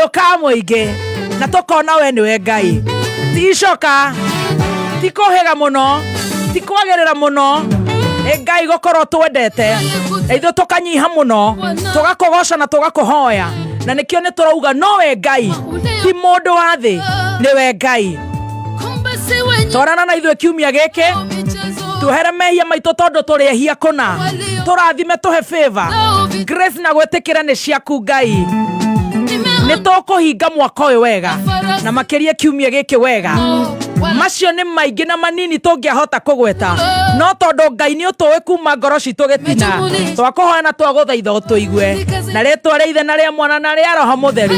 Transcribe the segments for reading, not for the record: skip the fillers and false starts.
Kayũ ka mũingĩ na tũkona we nĩwe Ngai. Ti icoka, ti kũhĩga mũno, ti kwagĩrĩra mũno, nĩ Ngai gũkorwo twendete na ithuĩ tũkanyiha mũno, tũgakũgoca na tũgakũhoya, na nĩkĩo nĩ tũrauga nowe Ngai, ti mũndũ wa thĩ, nĩwe Ngai. Twarana na ithuĩ kiumia gĩkĩ, tuohere mehia maitũ tondũ tũrĩ ehia kũna, tũrathime, tũhe favor, grace na gwĩtĩkĩra nĩ ciaku Ngai. Nĩ tũkũhinga mwaka ũyũ wega na makĩria kiumia gĩkĩ wega. Macio nĩ maingĩ na manini tũngĩahota kũgweta, no tondũ Ngai nĩ ũtũĩ kuma ngoro citũ gĩtina, twakũhoya na twagũthaitha ũtũigue na rĩtwa rĩa Ithe na rĩa Mwana na rĩa Roho Mũtheru,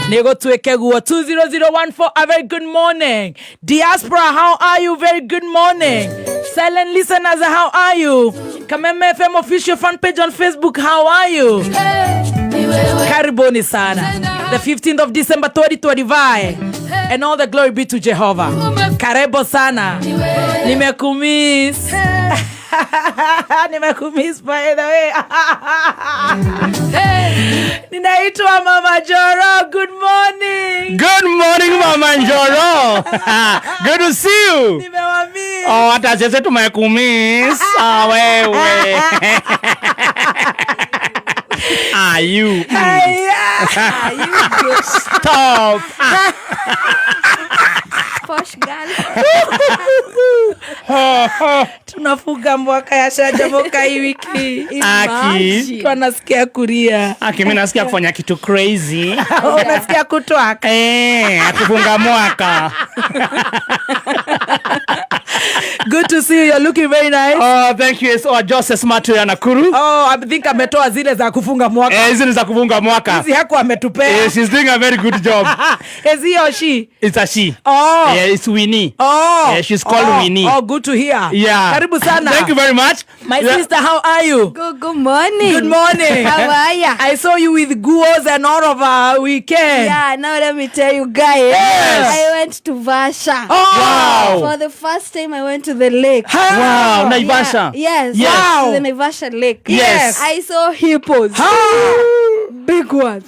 nĩ gũtuĩke guo. 20014, a very good morning. Diaspora, how are you? Very good morning. Silent listeners, how are you? Kameme FM official fan page on Facebook, how are you? Karibuni sana. The 15th of December 2025. And all the glory be to Jehovah. Karibu sana. Nimekumiss. Nimekumiss, by the way. Ninaitwa Mama Joro. Good morning. Good morning, Mama Njoro. Good to see you. Nimewamiss. Oh, hata sisi tumekumiss. Ah, wewe. Are you? Hey, Stop. Posh girl. Tunafunga mwaka ya Canjamũka hii wiki. Aki. Twanasikia kulia. Aki, mimi nasikia kufanya kitu crazy. Unasikia kutwaka. Eh, kufunga mwaka. Good to see you. You're looking very nice. Oh, thank you. It's our Joseph Smart ya Nakuru. Oh, I think ametoa zile za kufunga mwaka. Eh, hizi ni za kufunga mwaka. Hizi haku ametupea. Eh, she's doing a very good job. Is he or she? It's a she. Oh. Yeah, it's Winnie. Oh. Yeah, she's called Oh. Winnie. Oh, good to hear. Yeah. Karibu sana. Thank you very much. My Yeah. sister, how are you? Good morning. Good morning. How are ya? I saw you with guos and all of our weekend. Yeah, now let me tell you guys. Yes. I went to Vasha. Oh. Wow. For the first time I went to the lake. Wow, Naivasha. Yeah, yes. Yes. Wow. To the Naivasha lake. Yes. I saw hippos. Big ones.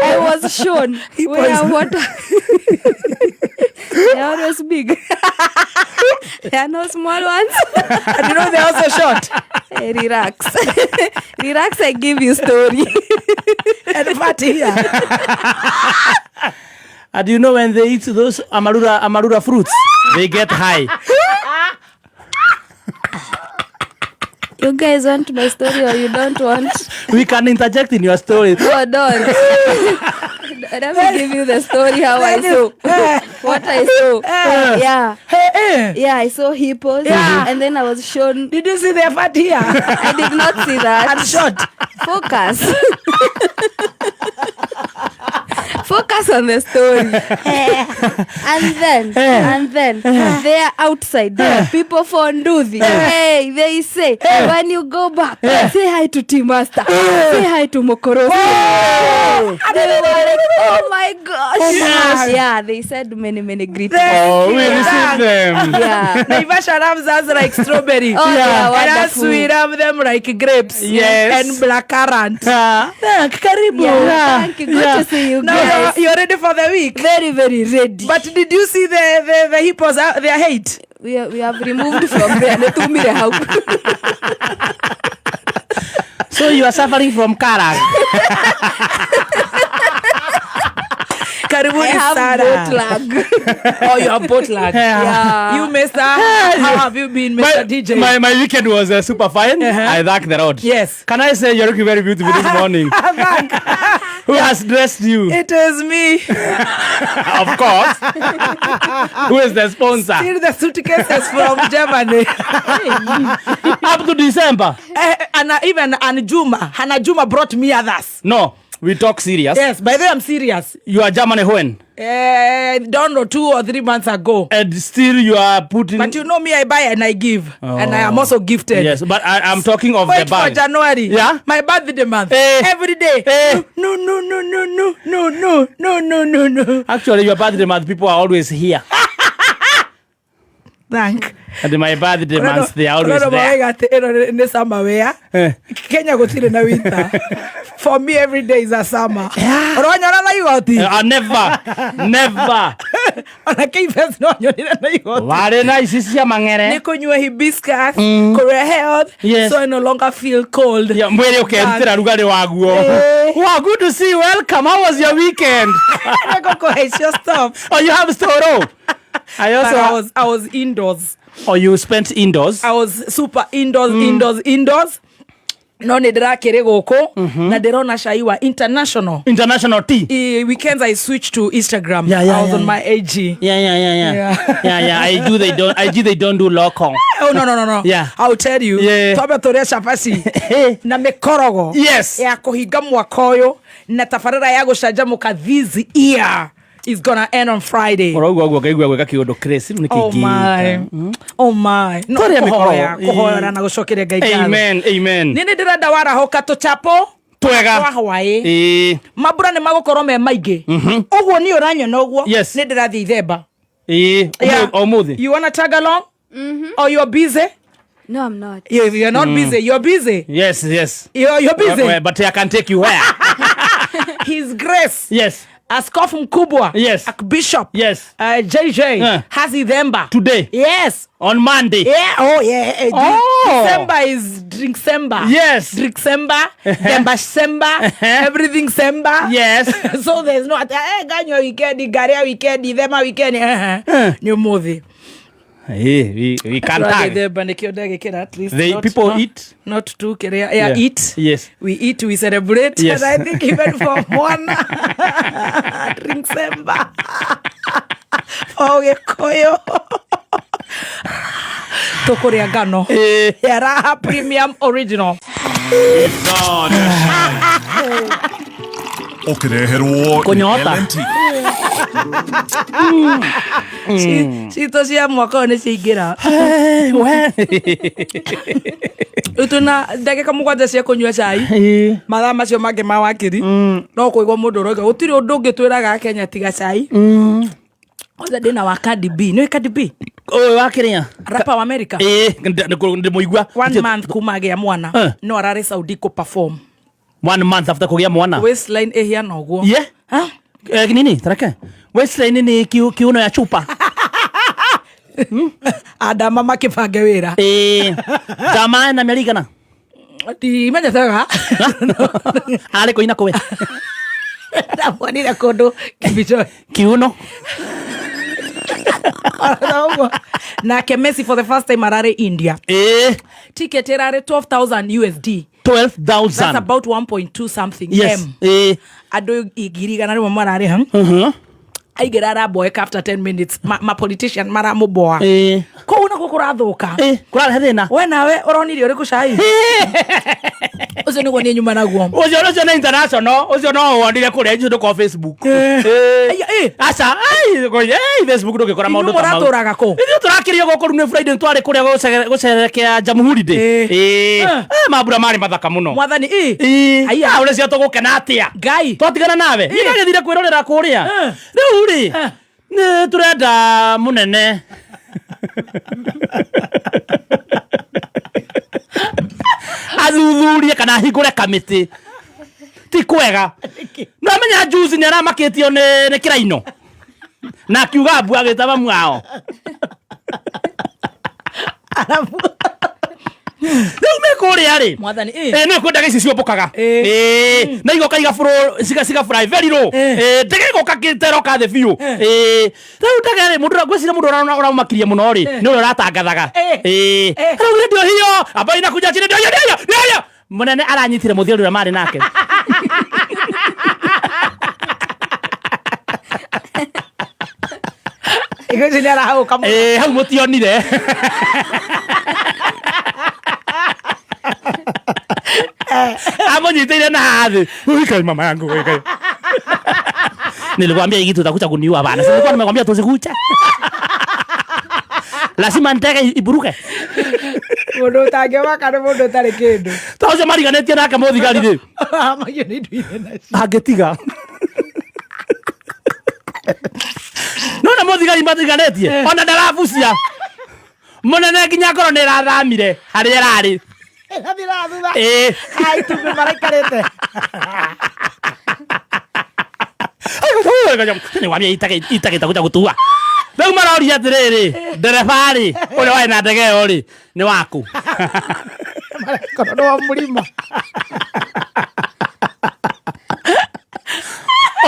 I was shown where water. They are always big. They are no small ones. And you know they're also short. Hey, relax. Relax, I give you story. And fat here. And you know when they eat those amarura fruits, they get high. You guys want my story or you don't want? We can interject in your story. No, don't. Let me give you the story how I saw. What I saw. Yeah. Hey, hey. Yeah, I saw hippos. Yeah. And then I was shown. Did you see their fat here? I did not see that. And short. Focus. Focus on the story. And then they are outside. People for Nduthi. Hey, they say when you go back, say hi to T Master. Say hi to Mokorosi. They were like, oh my gosh. Yes. Yeah, they said many, many greetings. Oh, we receive them. Yeah. Naivasha loves us like strawberry. Oh, they are And us, wonderful. we love them like grapes. Yes. And blackcurrant. Yeah. Thank, karibu. Yeah, thank you. Good Yeah. to see you Now guys. you're ready for the week. Very, very ready. But did you see the hippos, their hate? We have removed from there. Nĩtumire hau. So you are suffering from karak. Karibuni I have sana. boat lag. Oh, you have boat lag. Yeah. You, Mister, how have you been, Mr. My, DJ? my weekend was super fine. Uh-huh. I thank the Lord. Yes. Can I say you're looking very beautiful this morning? Thank. Who has dressed you? It is me. Of course. Who is the sponsor? Still the suitcases from Germany. Up to December. And even and Juma, Hannah Juma brought me others. No, we talk serious. Yes, by the way, I'm serious. You are Germany when? Don't know, 2 or 3 months ago. And still you are putting. But you know me, I buy and I give. And I am also gifted. Yes, but I'm talking of Wait the bag. for January. Yeah? My birthday month. Eh. Every day. Eh. No, no, no, no, no, no, no, no, no, no, no. Actually, your birthday month, people are always here. Thank. And my birthday months, they are always Ũrona there. mawega atĩ ĩno nĩ summer wear. Eh. Kenya gũtirĩ na winter. For me every day is a summer. Ũronyona na igoti. Never, never. Ona Kfs no nyonire na igoti. Warĩ na ici cia Nĩ mang'ere. kũnyua hibiscus, kũrĩa health, Yes. so I no longer feel cold. Ya, mwĩrĩ ũkerutĩra rugarĩ waguo. Eh. Wow, good to see you. Welcome. How was your weekend? Nĩngũkũhaicio stop. Oh, you have storo. I But also I was indoors. Oh, you spent indoors. I was super indoors, indoors, indoors. No nä ndä rakä rä gå kå na ndä rona cai wa international. International tea. Weekends I switch to Instagram. Yeah, I was yeah, on my AG. Yeah. Yeah. Yeah. I do. They don't. I do. They don't do local. Oh no. Yeah. I'll tell you. Yeah. Twambe tũrĩe cabaci na mĩkorogo Yes. ya kũhinga mwaka ũyũ na tabarĩra ya gũcanjamũka this year is gonna end on Friday. Ũrauga ũguo ngaigua gwĩka kĩũndũ crazy rĩu nĩ Oh my. Oh my. No Tũrĩe mĩkorogo. kũhoya, kũhoera na gũcokeria Ngai ngatho. Amen. Amen. Nĩ nĩ ndĩrenda warahũka tũchapo Twega. twa hwaĩ. Ĩĩ. Mambura nĩ magũkorwo me maingĩ. Ũguo niĩ ũranyona ũguo Yes. nĩ ndĩrathiĩ ithemba. Ĩĩ. Yeah. Ũmũthĩ. You wanna tag along? Or you're busy? No, I'm not. You're not busy. You're busy. Yes. You're busy. Well, but I can take you where? His Grace. Yes. Askofu mkubwa. Yes. Archbishop. Yes. JJ. Has Ithemba. Today. Yes. On Monday. Yeah. Oh, yeah. Oh. December is Drinksember. Yes. Drinksember. Themba Everything Sember. Yes. So there's no ganyo weekend, garia weekend, Ithema weekend. Nĩ ũmũthĩ. Hey, we can tag. Ithemba nĩkĩo ndagĩkĩra at least. They not, people not, eat. Not too kĩrĩa. Yeah, eat. Yes. We eat, we celebrate. Yes. And I think even for mwana Drinksember. For Gĩkũyũ. Tũkũrĩa ngano. Eh. Ya Raha Premium Original. Ũkĩreherwo nĩ Kũnyota. LMT. Citũ cia mwaka ũyũ nĩ ciaingĩra. Hey, we. Rĩu twĩna ndagĩka 7 cia kũnyua cai. Eh. Mathaa macio mangĩ ma wakiri no kũigua mũndũ ũroiga gũtirĩ ũndũ ũngĩ twĩraga Kenya tiga cai. Kwanza ndĩna wa Cardi B. Nĩũĩ Cardi B? Ũyũ wa kĩrĩa? Rapper wa America. Ĩĩ, ndĩmũigua. One month kuma agĩa mwana Eh. no ararĩ Saudi kũ perform. One month after kũgĩa mwana. Waistline ĩhiana ũguo. Yeah. Ha? Eh, nini? Tareke. Waistline ni kiuno ya chupa. Adama makĩbange wĩra. Ĩĩ. Jamaa na mĩeri igana. Ndimenyete wega. Arĩ kũina kũwe. Ndamuonire kũndũ Kibicho. Kiuno. Ũguo. Nake Messi for the first time ararĩ India. Ĩĩ. Ticket ĩrarĩ 12,000 USD. 12,000. That's about 1.2 something Yes. M. Ĩĩ. Andũ 100,000 mararĩha. Aingĩra aramboeka after 10 minutes. Ma politician maramũboa. Ĩĩ. Kũu nakuo kũrathũka. Ĩĩ, kũrarehe thĩna. We nawe ũronire ũrĩkũ cai? Ũcio nĩguo niĩ nyuma naguo. Ũcio nĩ international, ũcio no wonire kũrĩa icio ndũkorwo Facebook. Ĩĩ. Aya, ĩ. Aca, ai, ai, Facebook ndũngĩkora Inyuĩ maũndũ ta mau. mũratũraga kũ? Ithuĩ tũrakĩrio gũkũ rĩu nĩ Friday twarĩ kũrĩa gũcerekea Jamhuri Day. Ĩĩ. Ĩĩ. Eh. Eh, mambura marĩ mathaka mũno. Mwathani ĩ. Ĩĩ. Aya. Ah, ũrĩa cio tũgũkena atĩa? Ngai. Twatigana nawe. Niĩ ndagĩthire kwĩrorera kũrĩa. Eh. Rĩu rĩ, Eh. nĩ tũrenda mũnene. Athuthurie kana ahingũre kamĩtĩ. Ti kwega. Nĩwamenya juzi nĩ aramakĩtio nĩ kĩraino. Na akiuga mbu agĩta mamu ao. Rĩu me kũrĩa rĩ. Mwathani ĩ. Eh, nĩ kwenda ici ciũmbũkaga. Ĩ. Ĩ, na igoka igabũrwo ciga fly very low. Ĩ. Ĩ, ndege ĩgoka kĩteroka thĩ biũ. Ĩ, rĩu ndege rĩ, mũndũ ngwĩciria mũndũ ũraũmakirie mũno rĩ, nĩ ũrĩa ũratangathaga. Ĩ. Ĩ, Ĩ. araugire ndio hiyo, ambayo inakuja chini, ndio hiyo, ndio hiyo, ndio hiyo. Mũnene aranyitire mũthia ũrĩa marĩ nake. Igũcio nĩ arahũka mũno. Ĩ, hau mũtionire. Amũnyitĩire na haha thĩ. Ui, kai mama yangu, ui, kai. Nilikwambia hii kitu utakuja kuniua bana. Sasa nilikuwa nimekwambia tusikuche. Lazima ndege iburuke. Mũndũ ũtangĩmaka nĩ mũndũ ũtarĩ kĩndũ. Ta ũcio mariganĩtie nake mũthigari rĩ. Macio nĩ indo irĩ nacio. Angĩtiga. Nona mũthigari matiganĩtie. Ona ndarabucia. Munene nginya ngoro nĩ ĩrathamire harĩa ĩrarĩ. Ĩrathira thutha. Ĩĩ. Ai itumbĩ maraikarĩte. Nĩwamia itagĩta gũta gũtua. Rĩu maroria atĩrĩrĩ, ndereba rĩ, ũrĩa warĩ na ndege ĩyo rĩ, nĩ waku? Marakorwo nĩ wa mũrima.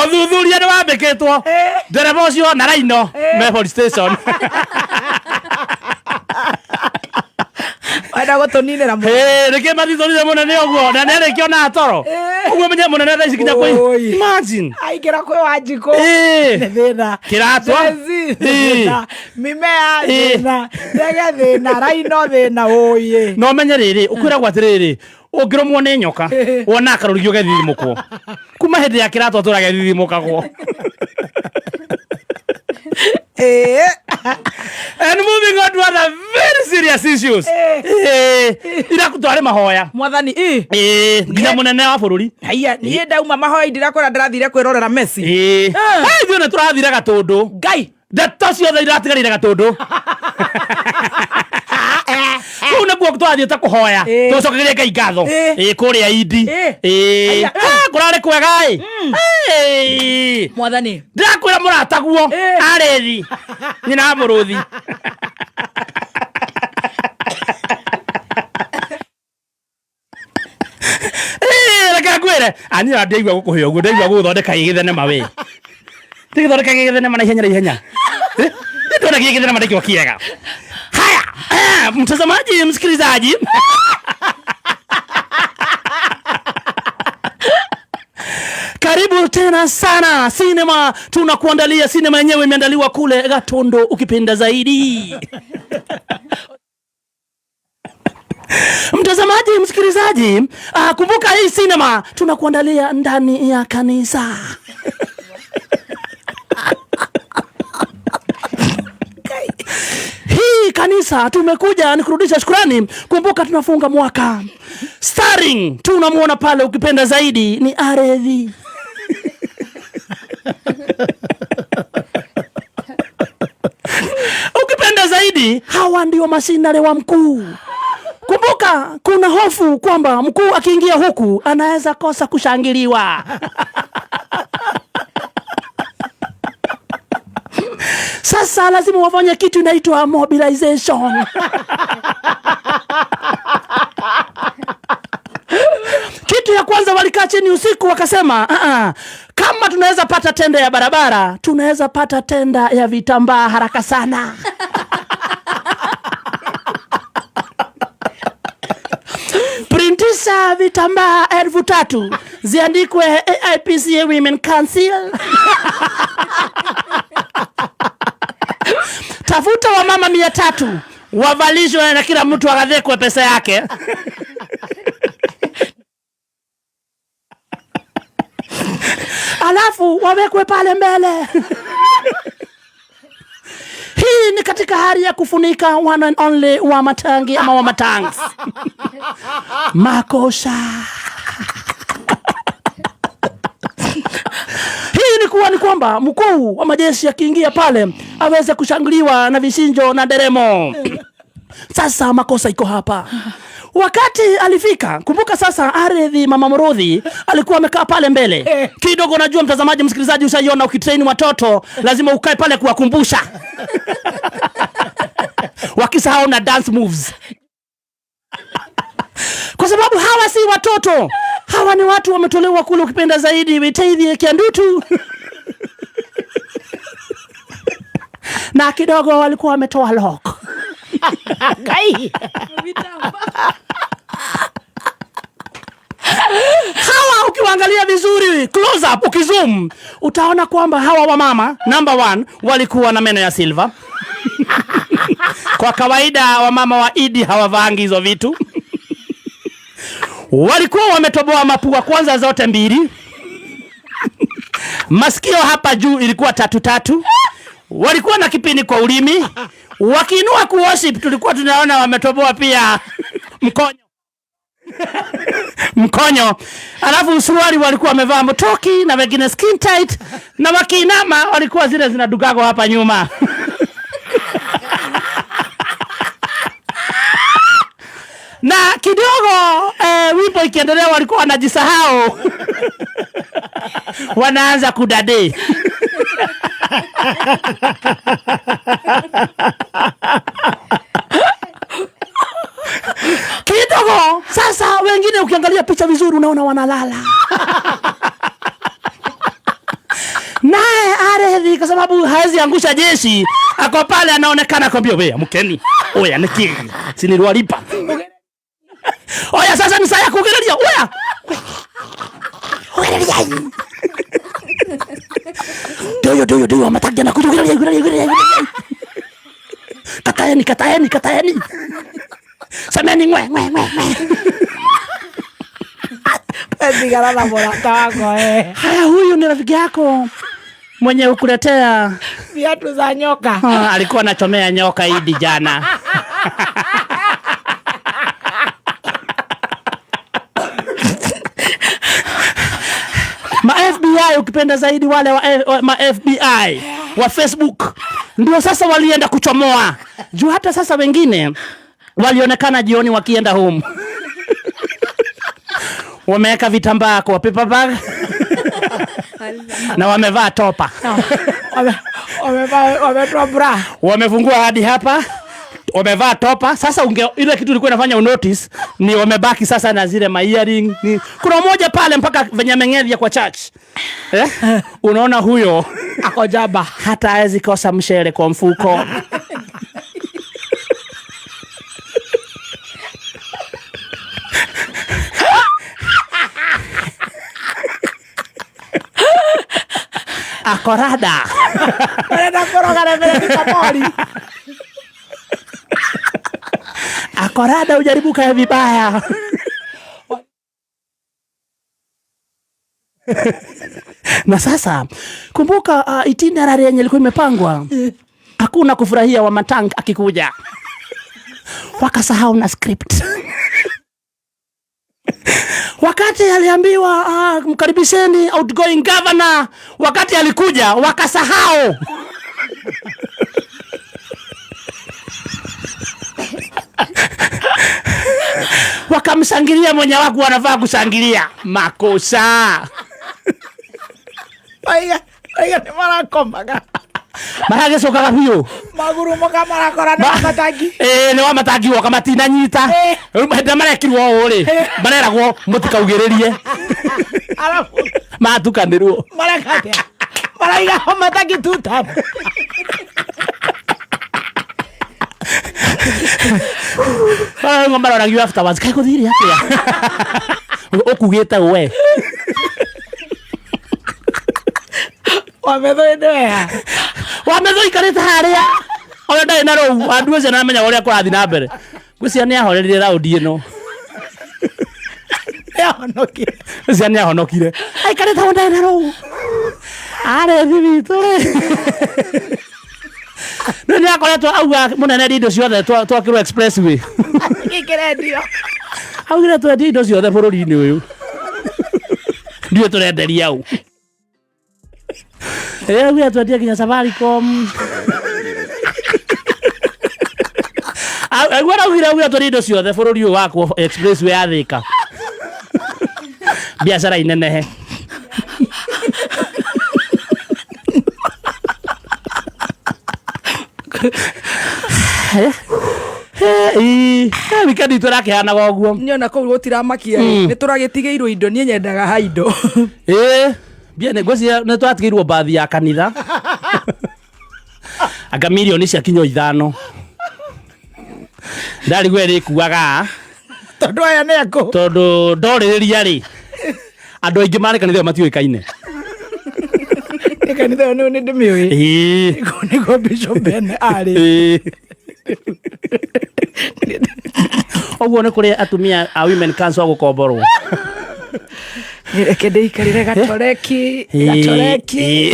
Ũthuthuria nĩ wambĩkĩtwo. Ndereba ũcio na Raino me police station. Wenda gũtũninĩra mũno. Ĩĩ, nĩkĩ mathithũrire mũnene ũguo na nĩarĩkio na toro. Ũguo menye mũnene thaa ici nginya kwĩ. Oi. Imagine. Aingĩra kwĩ Wanjikũ. Ĩĩ. Nĩ thĩna. Kĩratwa. Gen Z, Ĩĩ. thĩna. Mimea Ĩĩ. thĩna. Ndege thĩna. Raino thĩna. Ũyĩ. No menye rĩrĩ, ũkwĩragwo atĩrĩrĩ, ũngĩrũmwo nĩ nyoka, wona karũrigi ũgethithimũkwo. Kuma hĩndĩ ya kĩratwa tũraga gethithimũkagwo. Ĩĩ. And moving on to other very serious issues. Ĩĩ, ira twarĩ mahoya. Mwathani ĩ. Ĩĩ, nginya mũnene wa bũrũri. Haiya, niĩ ndauma mahoya ndirakwĩra ndĩrathire kwĩrorera Messi. Ĩĩ. Hey, ithuĩ nĩ tũrathire Gatũndũ. Ngai. Ndeto ciothe iratigarire Gatũndũ. Kũu nĩkuo twathiĩte kũhoya. Ĩĩ. Tũcokerie Ngai ngatho. Ĩĩ. Ĩĩ, kũrĩa Indi. Ĩĩ. Ĩĩ. Haiya. Ah, kũrarĩ kwega ĩ. Ĩĩ. Mwathani. Ndĩrakwĩra mũrataguo Ĩĩ. arĩthi nyina wa mũrũthi. Ĩĩ, reke ngwĩre aniĩ ndaigua gũkũhe ũguo ndaigua gũgũthondeka gĩgĩthenema we gĩgĩthondeka gĩgĩthenema na ihenya na ihenya. Eh, ndona gĩgĩthenema nĩkĩo kĩega. Haya, mtazamaji, msikilizaji, karibu tena sana sinema. Tunakuandalia sinema yenyewe imeandaliwa kule Gatondo, ukipenda zaidi. Mtazamaji, msikilizaji, kumbuka hii sinema tunakuandalia ndani ya kanisa. Hii kanisa tumekuja ni kurudisha shukrani. Kumbuka tunafunga mwaka. Starring tunamuona pale, ukipenda zaidi ni Aredhi. Ukipenda zaidi hawa ndio mashinare wa mkuu. Kumbuka kuna hofu kwamba mkuu akiingia huku anaweza kosa kushangiliwa. Sasa lazima wafanye kitu inaitwa mobilization. Kitu ya kwanza walikaa chini usiku wakasema, kama tunaweza pata tenda ya barabara, tunaweza pata tenda ya vitambaa haraka sana. Printisha vitambaa 3,000 ziandikwe AIPCA Women Council. Tafuta wamama 300 wavalishwe na kila mtu agathekwe pesa yake. Alafu wawekwe pale mbele. Hii ni katika hali ya kufunika one and only wa matangi ama wa matangs. Makosa. Hii ni kuwa ni kwamba mkuu wa majeshi akiingia pale aweze kushangiliwa na vishinjo na nderemo. Sasa makosa iko hapa. Wakati alifika, kumbuka sasa Aredhi mama Mrodhi alikuwa amekaa pale mbele. Kidogo najua mtazamaji, msikilizaji, ushaiona ukitrain watoto lazima ukae pale kuwakumbusha. Wakisahau na dance moves. Kwa sababu hawa si watoto. Hawa ni watu wametolewa kule, ukipenda zaidi Witeithie Kiandutu. Na kidogo walikuwa wametoa lock. Ngai. Hawa ukiwaangalia vizuri close up, ukizoom utaona kwamba hawa wamama number 1 walikuwa na meno ya silver. Kwa kawaida wamama wa Idi hawavaangi hizo vitu. Walikuwa wametoboa mapua kwanza zote mbili. Masikio hapa juu ilikuwa 3-3. Walikuwa na kipini kwa ulimi. Wakiinua ku worship tulikuwa tunaona wametoboa pia mkonyo. Mkonyo. Alafu suruali walikuwa wamevaa mtoki na wengine skin tight, na wakiinama walikuwa zile zinadugago hapa nyuma. Kidogo wimbo ikiendelea walikuwa wanajisahau. Wanaanza kudade. Kidogo sasa wengine ukiangalia picha vizuri unaona wanalala. Naye Arethi kwa sababu haezi angusha jeshi, ako pale anaonekana akwambia wewe amkeni. Oya niki si niliwalipa. Oya sasa ni saa ya kugereria. Oya. Kugereria. Doyo doyo doyo amatagia na kugereria kugereria kugereria. Kataeni kataeni kataeni. Semeni ngwe ngwe ngwe ngwe. Thigara na mũrata wakwa eh. Haya, huyu ni rafiki yako mwenye ukuletea Viatu za nyoka. Ah, alikuwa anachomea nyoka Idi jana. Ma FBI ukipenda zaidi wale wa ma FBI wa Facebook ndio sasa walienda kuchomoa juu. Hata sasa wengine walionekana jioni wakienda home wameweka vitambaa kwa paper bag na wamevaa topa. Wametoa bra. Wamefungua hadi hapa, wamevaa topa. Sasa ile kitu ilikuwa inafanya unotice ni wamebaki sasa na zile ma earring. Ni, kuna mmoja pale mpaka venye ameng'ethia kwa church eh? Unaona huyo Ako jaba. hata hawezi kosa mshele kwa mfuko. Akorada. Arenda kũroga Reverend Kamori. Akorada ujaribu kae vibaya. Na sasa kumbuka, itinerary yenye ilikuwa imepangwa, hakuna kufurahia wa matang akikuja, wakasahau na script. Wakati aliambiwa mkaribisheni outgoing governor, wakati alikuja wakasahau. Wakamshangilia mwenye waku wanafaa kushangilia. Makosa. Oiga, oiga nĩ marakomaga. Maragicokaga biũ. Magurumoka marakora nĩ matangi. Ĩĩ nĩ wa matangi woka matinanyita. Rĩu hĩndĩ ĩrĩa marekirwo ũũ rĩ, mareragwo mũtikaugĩrĩrie. Arabu Matukanĩrwo. mareka atĩa? Maraiga matangi tuta. Ngo maroragio afterwards. Kaĩ gũthire atĩa? Ũkugĩte we. Wamethũĩ nĩ wea. Wametho ikarĩte harĩa. Ona ndarĩ na rũu. Andũ acio namenyaga ũrĩa kũrathiĩ na mbere. Ngwĩciria nĩ ahorerire raundi ĩno. Nĩahonokire. Ngwĩciria nĩ ahonokire. Aikarĩte hau ndarĩ na rũu. Arethi witũ rĩ. Rĩu nĩ akoretwo auga mũnene indo ciothe twakĩrwo expressway. Gĩkĩrendio. Augire twendie indo ciothe bũrũri-inĩ ũyũ. Ndiũĩ tũrenderia ũ. Augire twendie nginya Safaricom. Augire augire augire twendie indo ciothe bũrũri ũyũ wakwo expressway ya Thika. Biacara inenehe. Weekend itũ ĩrakĩhanaga ũguo. Nyona kũu gũtiramakia nĩ tũragĩtigĩirwo indo niĩ nyendaga ha indo. Mbia nĩ ngwĩciria nĩ twatigĩirwo bathi ya kanitha. Anga mirioni cia kinyo 5. Ndarigwo ĩrĩkuaga. Tondũ aya nĩ akũ. Tondũ ndorĩrĩria rĩ, andũ aingĩ marĩ kanitha ĩyo matiũĩkaine. Nĩ kanitha ĩyo nĩ ndĩmĩũĩ. Nĩguo nĩguo Bishop Ben arĩ. Ũguo nĩ kũrĩ atumia a Women Council a gũkomborwo. Reke ndĩikarĩre gatoreki, gatoreki.